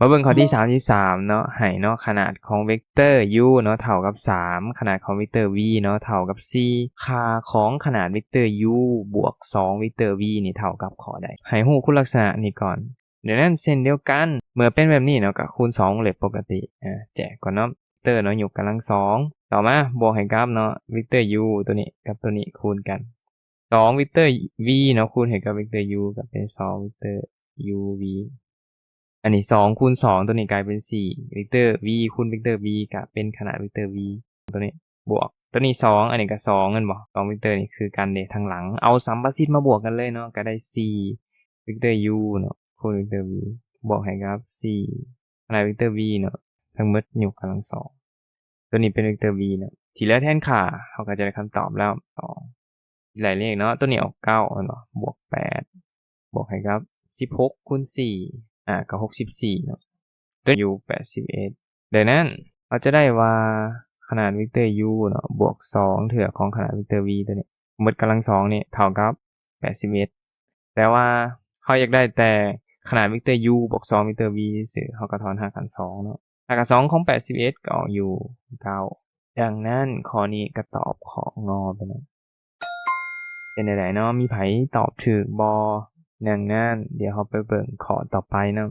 ມາເບິ່ງຂໍ້ທີສາມສິບສາມເນາະ ໃຫ້ເນາະ ຂະໜາດຂອງເວັກເຕີ u ເນາະ ເທົ່າກັບສາມ ຂະໜາດຂອງເວັກເຕີ v ເນາະ ເທົ່າກັບສີ່ ຄ່າຂອງຂະໜາດເວັກເຕີ u ບວກສອງເວັກເຕີ v ນີ້ເທົ່າກັບຂໍ້ໃດ? ໃຫ້ຮູ້ຄຸນລັກສະນະນີ້ກ່ອນ. ດັ່ງນັ້ນເຊັ່ນດຽວກັນ ເມື່ອເປັນແບບນີ້ເນາະ ກໍຄູນສອງວົງເລັບປົກກະຕິ ອາ ແຈກກ່ອນເນາະ ເຕີເນາະ ຍົກກຳລັງສອງ. ຕໍ່ມາບວກໃຫ້ກັບເນາະ ເວັກເຕີ u ຕົວນີ້ກັບຕົວນີ້ຄູນກັນ ສອງເວັກເຕີ v ເນາະ ຄູນໃຫ້ກັບເວັກເຕີ u ກໍເປັນສອງເວັກເຕີ uv. ອັນນີ້ສອງຄູນສອງ ຕົວນີ້ກາຍເປັນສີ່ ເວັກເຕີ v ຄູນເວັກເຕີ v ກໍເປັນຂະໜາດເວັກເຕີ v ຕົວນີ້ ບວກຕົວນີ້ສອງ ອັນນີ້ກໍສອງແມ່ນບໍ່? ສອງເວັກເຕີນີ້ຄືກັນເດ້ ທາງຫຼັງ ເອົາສຳປະສິດມາບວກກັນເລີຍເນາະ ກໍໄດ້ສີ່ເວັກເຕີ u ເນາະ ຄູນເວັກເຕີ v ບວກໃຫ້ກັບສີ່ຂະໜາດເວັກເຕີ v ເນາະ ທັງໝົດຍົກກຳລັງສອງ ຕົວນີ້ເປັນເວັກເຕີ v ເນາະ ທີ່ເຫຼືອແທນຄ່າ ເຮົາກໍຈະໄດ້ຄຳຕອບແລ້ວ ສອງ ໄລ່ເລກເນາະ ຕົວນີ້ອອກເກົ້າແມ່ນບໍ່? ບວກແປດ ບວກໃຫ້ກັບສິບຫົກຄູນສີ່ ອາ ກໍຫົກສິບສີ່ເນາະ ຕົວ u ແປດສິບເອັດ. ດັ່ງນັ້ນ ເຮົາຈະໄດ້ວ່າຂະໜາດເວັກເຕີ u ເນາະ ບວກສອງເທື່ອຂອງຂະໜາດເວັກເຕີ v ຕົວນີ້ ໝົດກຳລັງສອງນີ້ເທົ່າກັບແປດສິບເອັດ ແຕ່ວ່າເຮົາຢາກໄດ້ແຕ່ຂະໜາດເວັກເຕີ u ບວກສອງເວັກເຕີ v ຊື່ໆ ເຮົາກໍຖອນຮາກຫານສອງເນາະ ຮາກຫານສອງຂອງແປດສິບເອັດກໍອອກຢູ່ເກົ້າ. ດັ່ງນັ້ນຂໍ້ນີ້ກໍຕອບຂໍ້ ງ ໄປເນາະ. ເປັນແນວໃດເນາະ? ມີໃຜຕອບຖືກບໍ່? ດັ່ງນັ້ນ ດຽວເຮົາໄປເບິ່ງຂໍ້ຕໍ່ໄປເນາະ.